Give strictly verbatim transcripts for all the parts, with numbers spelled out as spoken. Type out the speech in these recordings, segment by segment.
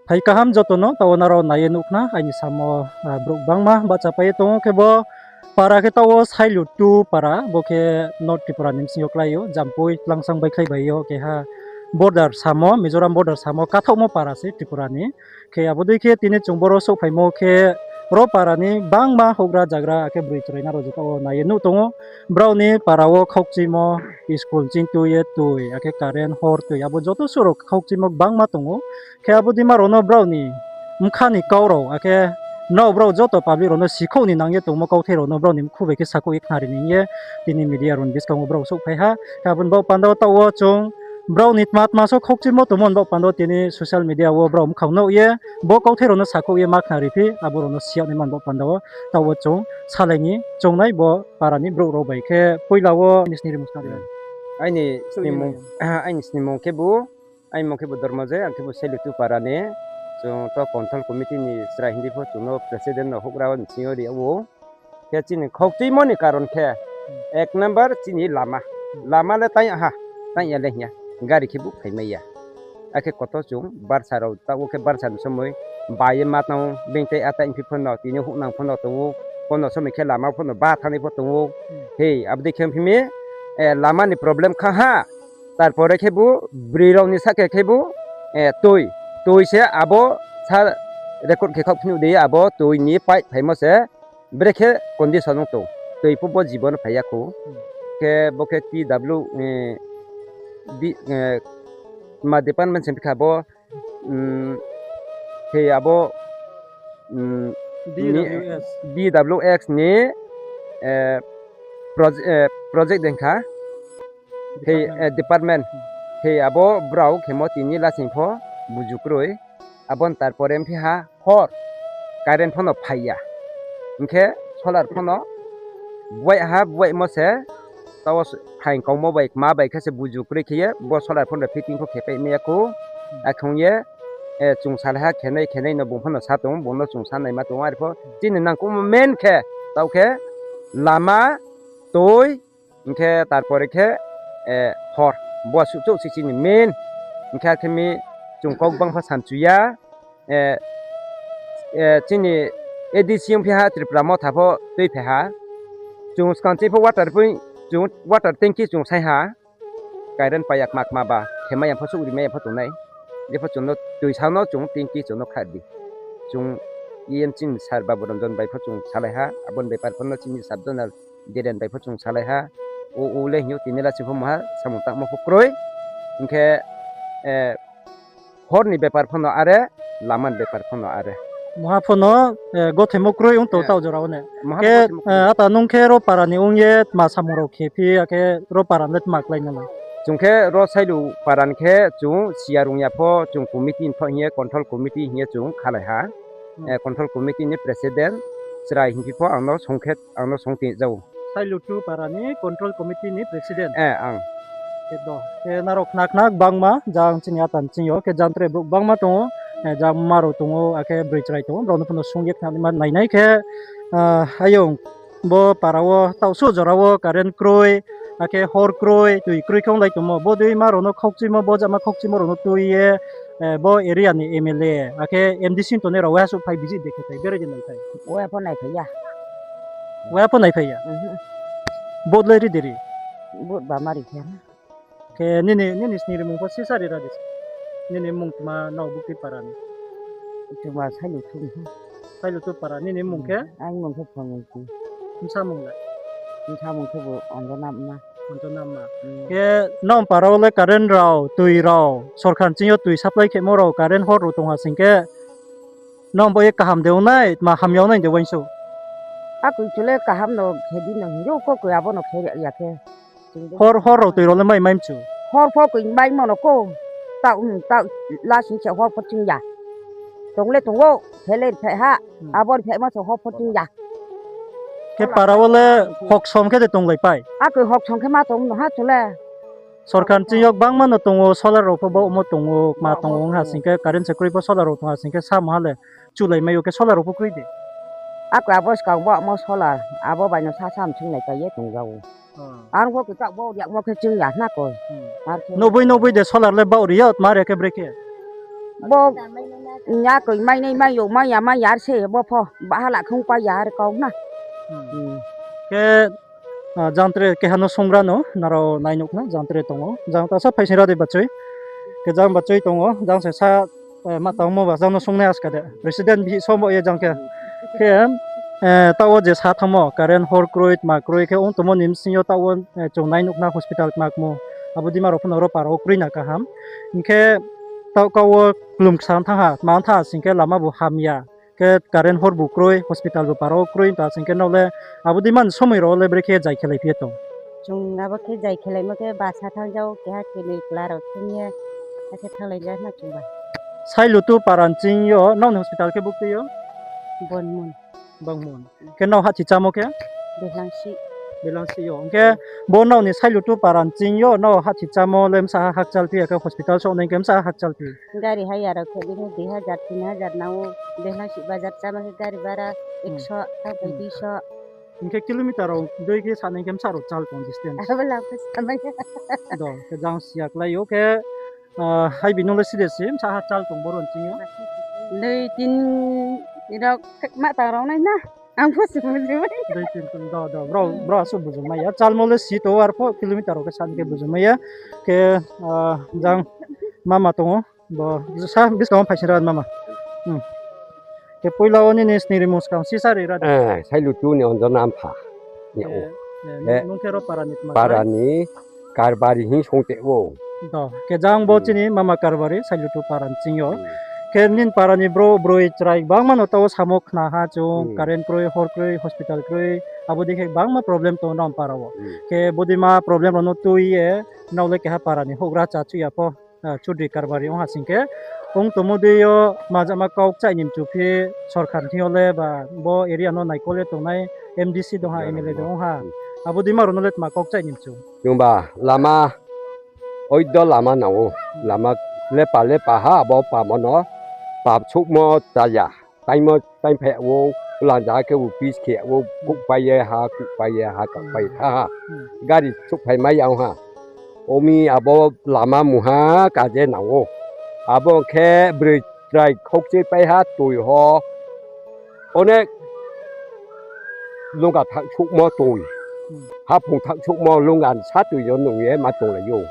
Phai kaham joto no, taoh wo nrao nai ye nuh khna, aini samo, ah, brouh gbangma bahchapai ye tong ou, khe bo para khe taoh wo Sailutu para, bo khe North Tripura ni bsing yo klái ou, Jampui, Tlangsang baikhlai bai yo, keha border samo, Mizoram border samo, kathaohmo para se Tripura ni. Khe abo dei khe tini chung boro souhphaimo khe, ro para ni gbangma houhgra jagra, akhe broi chrai nrao joto wo nai ye nuh tong ou. Brao ni para wo khaukchimo, school chingtui ye tui, akhe current hor tui, abo joto suh rao khaukchimo gbangma tong ou. Khe abo dei ma rao no brao ni bkha ni kau rao, akhe nrao brao joto public rao no sikhouh ni nang ye tongmo kauthai rao no brao ni mkhu bai khe sakhouh ye khnari ni hing ye tini media rao ni buskang wo brao souhphai ha. Khe abo ni baoh panda wo taoh wo chung brao ni tma tma so khaukchimo tongmo ni baoh panda wo tini social media wo brao mkhang nuh ye bo kauthai rao no sakhouh ye ma khnari phi, abo rao no si yag naima ni baoh panda wo taoh wo chung salai ni choungnai bo para ni brouh rao bai. Khe poila wo nini sningrimung sa di. Aini sningmung, aini sningmung khebu, aini mung khebu Dormoje, ang khebu Sailutu para ni. Chung to control committee ni chrai hing di pho chung no president no houhgra wo ni sing yo ri yag ou. Khe chini khaukchimo ni karon khe, ek number chini lama. Lama le tang ya ha, tang ya le hing ya. Gari khebu phaimai ya. Akhe koto chung barsa rao taoh wo khe barsa ni somoi bai ye ma tang ou, being tei atai phi pho no, tini houhnang pho no tong ou, pho no somoi khe lama pho no ba thanngnai pho tong ou. Hei, abo dei khe phi mi, eh, lama ni problem kha ha. Tarpore khebu broi rao ni sahka khebu, eh, tui, tui se abo sa record khe khaoh phnuh di, abo tui ni pipe phaimo se brekhe condition ong tong. Tui pho bo jibon phai ya khou. Khe bo khe T W, eh, di, eh, ma department se phi kha bo, mm, khe abo, mm, D W X. D W X ni, eh, proj-, eh, project dei kha. Hei, department. Eh, department. Hei, abo brao khemo tini lasing pho buju kroi. Abo ni tarpore phi ha hor. Current pho no phai ya. Hing khe solar pho no buai ha, buaimo se. Taoh wo phaing kaungmo bai, kma bai khe se buju kroi khe ye, bo solar pho no fitting pho khe pai mai ya khou. Akhe ong ye, eh, chung salai ha khenai, khenai no bung pho no sa tong, bung no chung sa naima tong, arpho chini nangkukmo main khe, taoh khe lama, tui, hing khe tarpore khe, eh, hor, bo suhchouh se chini main. Hing khe akhe mi chung kau gbang pho samchu ya, eh, eh, chini A D C ong phi ha Tripura Motha pho tui phai ha. Chung skang chini pho water poi, chung water tanki chung sai ha. Current pai ya kma kma ba, khemai ya pho suh rimai ya pho tongnai. Jepho chung no tui sa no chung tanki chung no kha di. Chung E M chini sir Babu Ranjan bai pho chung salai ha, abo ni bepar pho no chini sub zonal Diren bai pho chung salai ha. O, o le hing yo tini lasing pho maha samung tangmo pho kroi. Hing khe, eh, hor ni bepar pho no are, lama ni bepar pho no are. Maha pho no, eh, gothaimo kroi ong tong taoh jora wo ne. Khe, eh, ata nung khe ro para ni ong ye tma samung rao khe phi, akhe ro para le tma klái no la? Chung khe ro Sailu para ni khe chung siya rung ya pho, chung committee ni pho hing ye, control committee hing ye chung khalai ha. Eh, control committee ni president, chrai hing phi pho ang no song khe, ang no song tong jao. Sailutu para ni control committee ni president. Eh, ang. Khe do. Khe nrao khna khna gbangma, jang chini ata ni ching yo, khe jang tre brouh gbangma tong ou, eh, jang ma rao tong ou, akhe broi chrai tong ou, brao no pho no sung ye khna ma nainai khe, ah, ayong, bo para wo, taoh suh jora wo current kroi, akhe hor kroi, tui kroi khe onglai tongmo, bo dei ma rao no khaukchimo, bo jama khaukchimo rao no tui ye, eh, bo area ni M L A, akhe M D C tongnai rao waiha suh phai visit de khe phai, berai de naiphai. Waiha pho naiphai ya. Waiha pho naiphai ya? Vote le ri de ri? Vote ba ma ri khe. Khe nini, nini sningrimung pho sisa ri ra di se. Nini mung tma nrao bukti para ni? Tma Sailutu. Sailutu para, nini mung khe? Aini mung khe Phongmungti. Bsa mung le? Bsa mung khe bo Anjona Ma. Anjona Ma. Khe nrao para wo le current rao, tui rao, sorkar ni ching yo tui supply khemo rao, current hor rao tong ha sing khe, nrao bo ye kaham de ong nai, tma hamya ong nai de uaingsouh? Akoi chule kaham no khe di no hing yo, kokoi abo no khe ya khe. Hor, hor rao tui rao le mai mai mchu? Hor pho koi maimo no ko. Taoh, taoh lasing se hor pho ching ya. Tong le tong ou, khe le phai ha. Abo ni phaimo se hor pho ching ya. Khe para wo le hoksom khe de tonglai pai? Akoi hoksom khe ma tong no ha chule. Sorkar ni ching yo gbangma no tong ou, solar rao pho baohmo tong ou, kma tong ou, ong ha sing khe current se kroi pho solar rao tong ha sing khe samo ha le chulai mai ou khe solar rao pho kroi de. Akoi abo skang baohmo solar, abo bai no sasa mchung nai pai ye tong ja ou. Ang pho khe taoh bo riakmo khe ching ya na ko. Noboi noboi de solar le baoh ri ya, tma ri khe brekhe? Bo Ya koi mai nai mai yo, mai ya, mai ya, ar se bo pho, bahala khong pai ya, ar kau na. Hmm. Khe, ah, jang tre keha no sung ra no, nrao nai nuh khna, jang tre tong ou, jang ta sa phaising ra di bachoi. Khe jang bachoi tong ou, jang se sa, eh, ma tangmo ba, jang no sung nai aska de. President bihih som bo ye jang khe. Khe, eh, taoh wo je sa thanngmo, current hor kroi, tma kroi khe ong tongmo ni bsing yo taoh wo, eh, chung nai nuh khna hospital tma kmo. Abo dei ma rao pho no ro para wo kroi na kaham. Hing khe taoh kau wo klum ksa thanng ha, tma thanng ha sing khe lama bu hamya. Khe current hor bu kroi, hospital bu para wo kroi, ta sing khe nrao le abo dei ma ni somoi rao le brekhe zai khelai phi ye tong? Chung abo khe zai khelaimo khe bus ha thanng jao, keha kini kla rao thing ye, akhe thannglai ja na chung ba. Sailutu para ni ching yo, nrao ni hospital khe buktui yo? Bangmun. Khe nrao hahthi chámo khe? Belangsi. Belangsi yo. Hing khe bo nrao ni Sailutu para ni ching yo, nrao hahthi chámo le bsa ha hakchal phi, akhe hospital souhnai khe bsa ha hakchal phi? Gari haya rao khe bini dui hazar, tin hazar nang ou, Belangsi bazar chámo khe gari bara ekso, tang bai duiso. Hing khe kilometer rao dei khe sanai khe bsa rao chal tong distance? Abo la pho samai ya. Do, khe jang siya klái ou khe, ah, haibi no le side si, bsa ha chal tong boro ni ching yo? Dui, tin, rao ma tang rao nai na. Ang pho si buju mai ya. Dui, tin, tin, do, do, brao, brao asuh buju mai ya. Chalmo le si tong ou, arpho kilometer rao khe sani khe buju mai ya. Khe, ah, jang mama tong ou. Bo, sa, buskang wo phaising ra mama. Khe poila wo nini sning ri mung skang sisa ri ra di. Eh, Sailutu ni Anjana Ampha. Nung khe ro para ni tma para ni Karbari hing song te ou. Do, khe jang bo chini mama Karbari, Sailutu para ni ching yo. Khe nini para ni brouh broi chrai gbangma no taoh wo samo khna ha chung, current kroi, hor kroi, hospital kroi, abo dei khe gbangma problem tong nrao para wo. Khe bodeima problem rao no tui ye, nrao le keha para ni houhgra chachuh ya pho, ah, Chaudhary Karbari ong ha sing khe, ong tongmo dei yo majama kau kchaih ni mchu phi sorkar thing yo le ba bo area no naikol ye tongnai M D C dong ha, M L A dong ha. Abo deima rao no le tma kau kchaih ni mchu? Chungba lama oido lama nang ou, lama lepa lepa ha, abo pamo no, pa souhmo chaya, taingmo taingphai ya ou, lanja khe u pitch khe ya ou, kuhpai ye ha, kuhpai ye ha, kuhpai tha ha. Gari souhphai mai ya ong ha. Omi abo lama mungha kaje nang ou. Abo khe broi chrai khoukchoi pai ha toi ho. Onek lungga thak souhmo toi. Haphung thak souhmo lungga ni sa toi yo nung ye ma tonglai ou.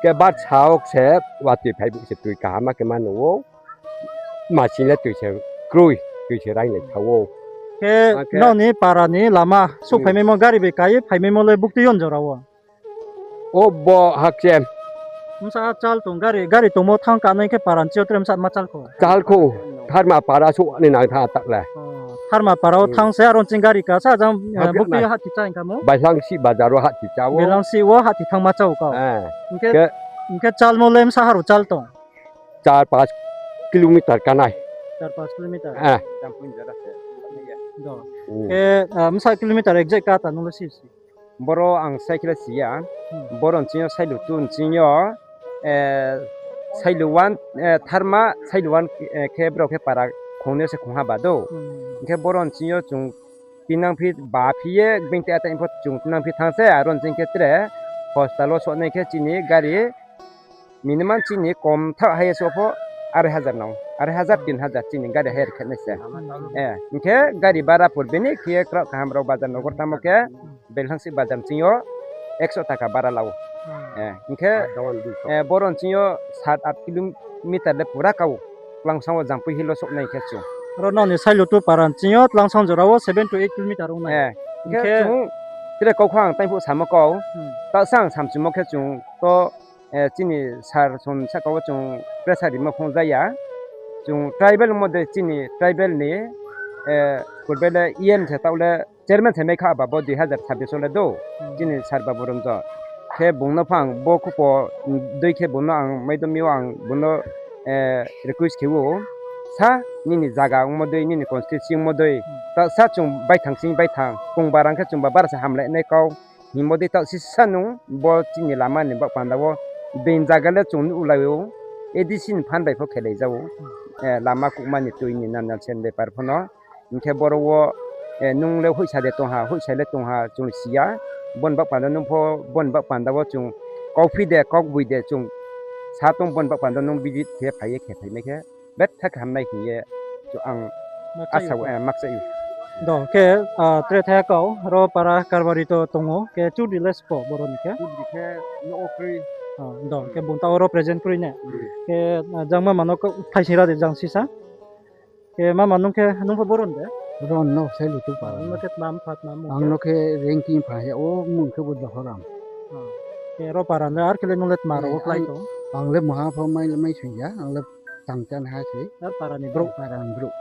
Khe bar sa wo se watoi phai bu se toi kaham ma khe ma nung ou. Masing le toi se kroi, toi se rainglai tha ou. Khe nrao ni para ni lama souhphaimaimo gari bai ka ye phaimaimo le buktui yo jora wo? O bo hakchem. Bsa chal tong gari, gari tongmo thanng kanai khe para ni ching yo tre bsa ma chal kho? Chal kho, Tharma para souh ni nang tha tak le. Tharma para wo thanng se aro ni ching gari ka sa jang, buktui yo hahthi chá hing kha mo? Bailangsi bazar wo hahthi chá ou. Bailangsi wo hahthi thanng ma chá ou kau. Hing khe chalmo le bsa ha ro chal tong? Char panch kilometer kanai. Char panch kilometer? Khe, bsa kilometer exact ka ta nung le si si? Boro ang sai khe le si ya. Boro ni ching yo Sailutu ni ching yo, Sailu one, Tharma Sailu one khe brao khe para khong ni se khong ha ba dou. Hing khe boro ni ching yo chung tinang phi ba phi ye being te ata pho chung tinang phi thanng se, aro ni ching khe tre hospital wo souhnai khe chini gari minimum chini kom thaoh hai ye souh pho arai hajar nang, arai hajar, tin hajar chini gari hire khe nai se. Hing khe gari bara purbe ni khe ye kraoh kaham rao bazar nogor tangmo khe Belhangsi bazar ni ching yo ekso taka bara la ou. Hing khe, boro ni ching yo sat at kilometer le pura ka ou. Tlangsang wo jangpui hill wo souhnai khe chung. Aro nrao ni Sailutu para ni ching yo Tlangsang jora wo seven to eight kilometer ong nai. Hing khe chung tre kau kha ang taingphuh samo kau. Taoh sa ang samchumo khe chung to, chini sir son sahka wo chung pressure rimo phung ja ya. Chung tribal mo de chini tribal ni, purbe le E M se taoh le chairman se mai kha ba bo dui hazar sabbish wo le dou. Chini sir Babu Ranjan. Khe bung no pho ang bo khupo dei khe bung no ang maidom yo ang bung no request khe ou. Sa nini zaga ongmo dei, nini constituency ongmo dei. Taoh sa chung baithang sing baithang. Kung barang khe chung ba bara se hamlai nai kau. Hingmo dei taoh sisa nung bo chini lama ni baoh panda wo being zaga le chung nuhlai ou, A D C ni phan bai pho khelai ja ou, lama kuhma ni tui ni nana sen bepar pho no. Hing khe boro wo, nung le hoihsa de tong ha, hoihsa le tong ha, chung si ya. Bo ni baoh panda nung pho, bo ni baoh panda wo chung kauphi de, kauboi de, chung sa tong bo ni baoh panda nung visit khe phai ye khe phaimai khe. betha khe hamnai hing ye, chung ang asa, makchai ou. Do, khe, tre thai kau, ro para karbari to tong ou, khe chudri le spo boro ni khe? Chudri khe no kroi. Do, khe bung taoh oro present kroi ne? Khe, jang mama no phaising ra di jang sisa. Khe mama nung khe, nung pho boro ni de? Boro no Sailutu para. Ang no khe Rengking pha ya, o mung khe bo Dohoram. Khe ro para ni ar khe le nung le tma rao wo klái tong? Ang le maha pho mai, mai sing ya, ang le tang chan ha se. Ar para ni brouh? Para ni brouh.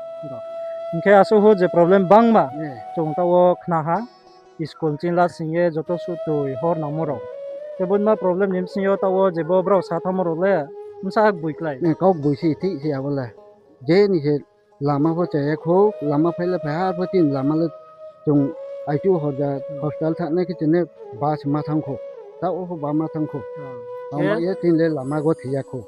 Hing khe asuh ho je problem bangma, chung taoh wo khna ha, school ching la sing ye joto suh toi hor nangmo rao. Khe bo ma problem ni bsing yo taoh wo je bo brao sa thanngmo rao le bsa gboi klái. Kau gboi se thik se abo le. Je ni se lama pho chaya khou, lama phai le phai ha, arpho chini lama le chung aichu horja hospital thanngnai khe chini bus ma thanng khou. Taoh wo pho bus ma thanng khou. Ang ba ye chini le lama gothei ya khou.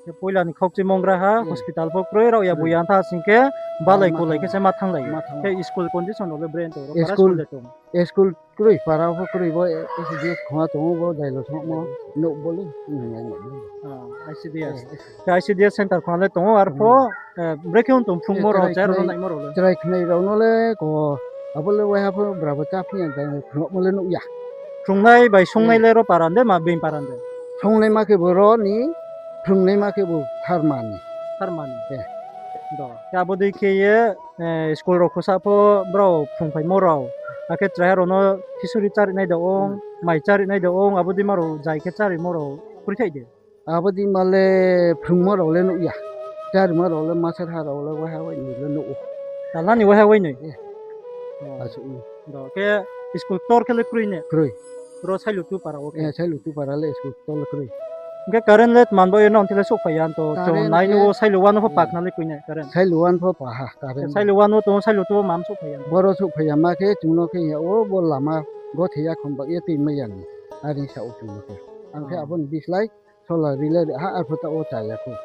Khe poila ni khaukchuimo ong gra ha, hospital pho kroi, rao ya bo ya tha sing khe, balai kulai khe se ma thannglai. Khe school condition rao le bre tong, ro para school le tong? School kroi, para pho kroi, bo S D S khongha tong ou, bo dailo songmo nouh bo le, I C D S. Khe I C D S center khongha le tong ou, arpho, brekhe ong tong phrungmo rao, chrai rao no naimo rao le? Chrai khnai rao no le ko, abo le waiha pho brao bo chá phi ya, phrungmo le nuh ya. Phrungnai bai songnai le ro para ni de, ma being para ni de? Songnaima khe bo ro ni, phrungnaima khe bo tharma ni. Tharma ni. Khe abo dei khe ye, school rao khusa pho brao phrungphaimo rao, akhe chraiha rao no khichuri chári nai de ong, mai chári nai de ong, abo dei ma rao jai khe chárimo rao kroi thai de? Abo dei ma le phrungmo rao le nuh ya. Chárimo rao le masa ha rao le waiha wainoi le nuh ou. Talha ni waiha wainoi? Khe school ktor khe le kroi ne? Ro Sailutu para wo khe? Sailutu para le school ktor le kroi. Hing khe current le tma bo ye nrao thing le souhphai ya to, chung nai nuh wo Sailu one wo pho pakna le kroi ne current? Sailu one pho pa ha current. Sailu one wo tong ou, Sailutu wo mam souhphai ya? Boro souhphai ya ma khe chung no khe ya o bo lama gothei ya khom ba ye tui mai ya ni. Are sa ou chung no khe. Ang khe abo ni bislái solar ri le ha arpho taoh wo cha ya khou.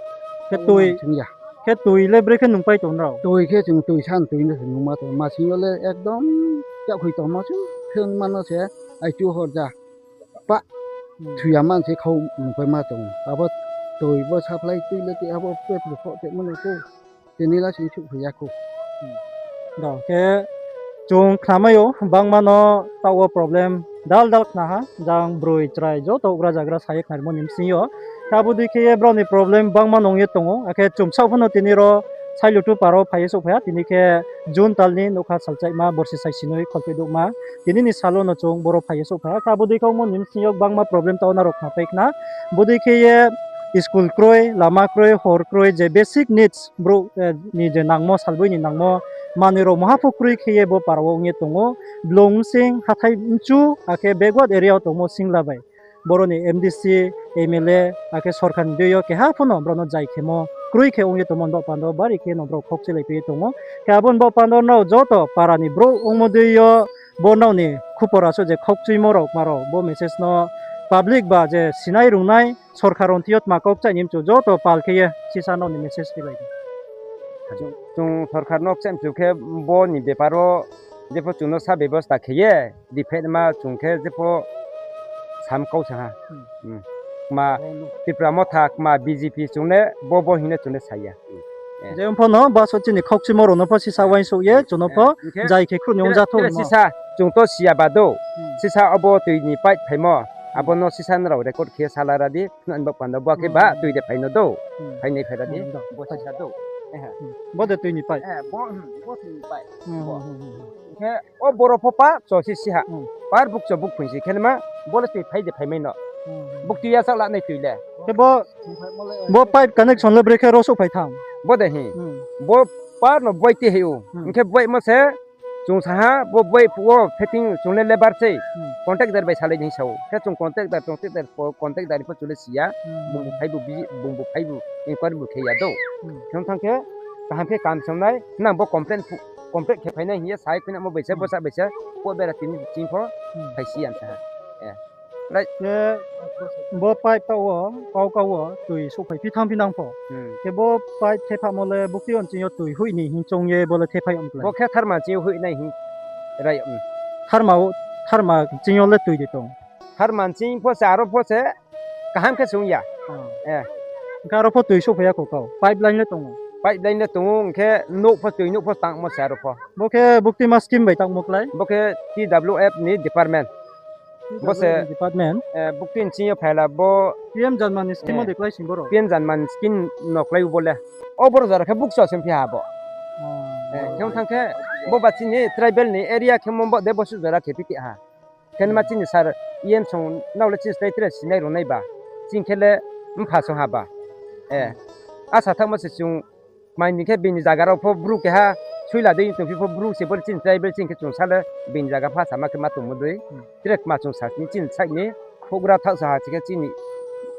Khe tui le brekhe nungpai tong nrao? Tui khe chung tui san tui no se nungma tong. Masing yo le ekdom chakhoi tongmo se, khe ma no se aichu horja pah thoi ya man se khau nungpaima tong. Abo tui bo supply tui le tui abo petrol pho temo no khou. Tini la sing souhphai ya khou. Khe chung khnamai ou, bangma no taoh wo problem dal dal khna ha, jang broi chrai joto houhgra zagra sa ye khnarimo ni bsing yo. Khe abo dei khe ye brao ni problem bangma no ong ye tong ou, akhe chumsaoh pho no tini ro Sailutu para wo phai ye souhphai ha, tini khe June tal ni nougkha salchaihma borsi saisinoi kholpheh douhma. Tini ni sal wo no chung boro phai ye souhphai ha, khe abo dei khe ongmo ni bsing yo bangma problem taoh wo nrao khnapai khna. Bodei khe ye school kroi, lama kroi, hor kroi, je basic needs brouh ni je nangmo, salboi ni nangmo manoi rao maha pho kroi khe ye bo para wo ong ye tong ou. Blung bsing, hathái mchu, akhe backward area wo tongmo singla bai. Boro ni M D C, M L A, akhe sorkar ni dei yo keha pho no brao no jai khemo kroi khe ong ye tongmo ni baoh panda bari khe no brao khaukchuilai tui ye tong ou. Khe abo ni baoh panda nrao joto para ni brouh ongmo dei yo bo nrao ni khupor asuh je khaukchuimo rao kma rao bo message no public ba je sinai rungnai sorkar rao thing yo tma kau kchaih ni mchu joto pal khe ye sisa nrao ni message rilai di. Chung sorkar no kchaih mchu khe bo ni bepar wo jepho chung no sa bebosta khe ye, riphaima chung khe jepho sam kau sa ha. Kma Tipra Motha, kma B J P chung le bo bo hing le chung le sa ya. Je ong pho no baso chini khaukchuimo rao no pho sisa uaingsouh ye chung no pho jai khe khruh ni ong ja thou no. Sisa chung to si ya ba dou. Sisa abo tui ni pipe phaimo, abo no sisa nrao record khe ye sa la ra di, khna ni baoh panda bo khe ba tui de phai no dou. Phainai phai ra di, bo sisa dou. Bo de tui ni pipe? Bo tui ni pipe. Hing khe o boro pho pa cho si si ha. Par bukcho bukphoing si khe naima, bo le tui phai de phaimai no. Buktui ya chak la nai tui le. Khe bo pipe connection le brekhe ro souhphai thanng? Bo de hi. Bo par no boi ti hai ou. Hing khe boimo se chung sa ha, bo boi phuh wo fitting chung le labour sei. Contractor bai salai ni hing sa ou. Khe chung contractor, contractor pho, contractor ni pho chung le si ya. Bung bu phai bu, bung bu phai bu, inquiry bu khe ya dou. Khe ong thanng khe, kaham khe kam songnai, nang bo complaint khe phainai hing ye sai khuinamo bai se, bsa bai se, court bera tini ching pho phai si ya sa ha. Khe bo pipe taoh wo, kau kau wo tui souhphai phi thanng phi nang pho. Khe bo pipe thephamo le buktui yo ching yo tui hoih ni hing choung ye bo le thephai ong klái? Bo khe tharma ching yo hoih nai hing rai. Tharma ching yo le tui de tong? Tharma ching pho se, aro pho se, kaham khe sung ya. Hing khe aro pho tui souhphai ya khou kau, pipeline le tong ou? Pipeline le tong ou, hing khe nouh pho, tui nouh pho tangmo se aro pho. Bo khe buktima scheme bai tangmo klái? Bo khe T W F ni department. Bo se, department. Bukti ni ching yo phaila bo P M Janman ni scheme de klái sing boro? P M Janman scheme no klái ou bo le. O boro jora khe bukcha se phi ha bo. Khe ong thanng khe bo ba chini tribal ni area khe mo bo de bo suh jora khe phi ti ha. Khe ma chini sir E M song nrao le chini slái tre sinai rung nai ba. Ching khe le mpha song ha ba. Asa thaohmo se chung kmai ni khe bini zaga rao pho bru keha suila dei tongphi pho bru se bo le chini tribal ching khe chung sa le bini zaga pha sama khe ma tongmo dei. Tre kma chung sa ni chini side ni houhgra thaohsa ha chi khe chini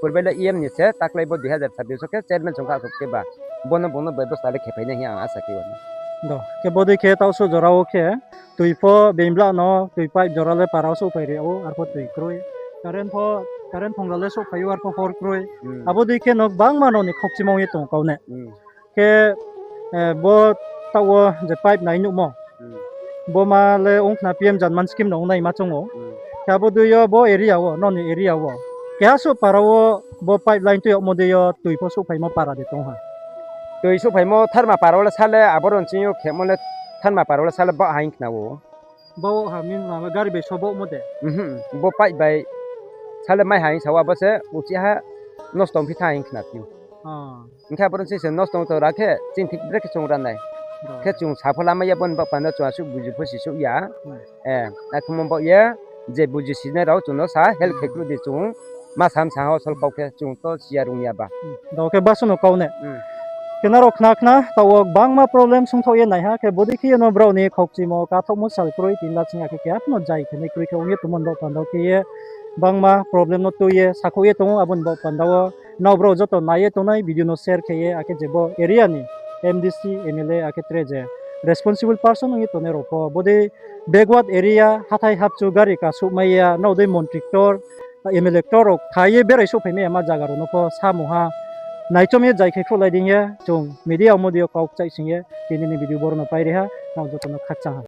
purbai le E M ni se taklái bo dui hazar sabbish wo khe chairman song kha khe ba. Bo no bung no bebosta le khe phai nai hing ang asa khe ou. Do, khe bodei khe taoh suh jora wo khe tui pho bini bla no tui pipe jora le para wo souhphai ri ou, arpho tui kroi. Current pho, current phongra le souhphai ou, arpho hor kroi. Abo dei khe no gbangma no ni khaukchimo ong ye tong kau ne. Khe, bo taoh wo je pipe nai nuhmo, bo ma le ong khna P M Janman scheme no ong nai ma choung ou. Khe abo dei yo bo area wo, nrao ni area wo keha suh para wo bo pipeline tui yagmo dei yo tui pho souhphaimo para de tong ha? Tui souhphaimo Tharma para wo le sa le aboro nching yo khemo le Tharma para wo le sa le baoh ha hing khna ou. Baoh ha mean ma gari bai so baohmo de? Bo pipe bai sa le mai ha hing sa ou, abo se uchih ha nosto ongphi thanng hing khna phi ou. Hing khe aboro nching se nosto ong tong ra khe chini thik brekhe chung ra nai. Khe chung sa pho lamai ya, bo ni baoh panda chung asuh buji pho si souh ya. Akhe mo baoh ye je buji sinai rao chung no sa help khe kruh di, chung ma sam sa ha o sol kau khe chung to si ya rung ya ba. Do khe basu no kau ne. Khe nrao khna khna taoh wo gbangma problem sungthaoh ye nai ha, khe bodei khe ye no brao ni khaukchimo kathaohmo sal kroi, tini la ching ya khe keha pho no jai khe nai kroi khe ong ye tongmo ni baoh panda wo khe ye gbangma problem no tui ye sakhouh ye tong ou, abo ni baoh panda wo nrao brao joto nai ye tongnai video no share khe ye, akhe je bo area ni M D C, M L A, akhe tre je responsible person ong ye tongnai rao pho bodei backward area, hathái hapchu gari kasouhmai ya, nrao dei montri ktor, M L A ktor rao kha ye berai souhphaimai ya ma zaga rao no pho samung ha. Naichom ye jai khe khruhlai dei hing ye chung media ongmo dei yo kau kchaih sing ye tini ni video boro no pai ri ha, nrao joto no khakchang ha.